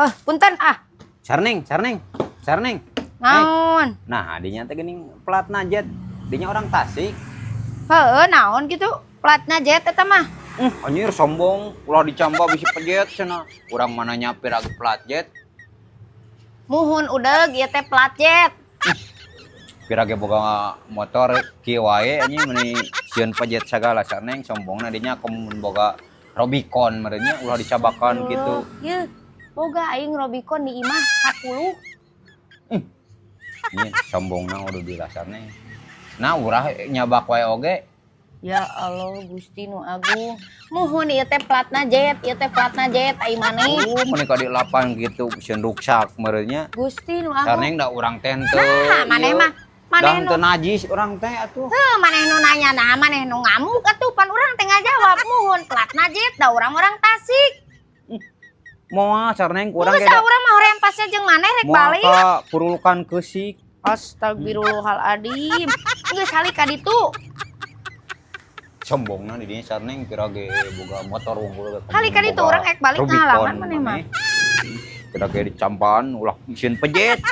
Eh, punten ah. Sarneng, sarneng, sarneng. Naon? Nah, dinya teh geuning platna jet. Dinya orang Tasik. Heeh, naon gitu? Platna jet eta mah. Anjir sombong, ulah dicamba bisi pejet cenah. Urang mana nyapir ag plat jet. Muhun udeg ieu teh plat jet. Pira ge boga motor kieu wae anjing, meuni sieun pejet sagala. Sarneng, sombongna dinya komun boga Rubicon meureun nya, ulah dicabakan gitu. Yeuh, boga aing Rubicon di imah 10. Ini sombongna udah bila, Sarneng. Nah, urang nyabak wae oge. Ya Allah, Gusti nu agung. Muhun ieu teh platna jet, ieu teh platna jet ai maneh. Oh, meuni ka dilapan gitu sieun ruksak meureun nya. Gusti nu agung. Sarneng, da urang teh henteu. Nah, maneh mah maneh Dan nu teu najis urang teh atuh. Heuh, maneh nu nanya, nah maneh nu ngamuk atuh, pan urang teh ngajawab muhun platna jet, da urang orang Tasik. Moal, Sarneng, kurang Geus ah, urang mah hoream pasnya jeung maneh rek moal balik. Ka purulukan keusik. Astagfirullahaladzim. Geus halik ka ditu. Sombongna di dinya, Sarneng, kira ge boga motor unggul ge. Halik ka ditu, urang ek balik ngahalangan maneh mah. Kira ge dicampaan ulah sieun pejet.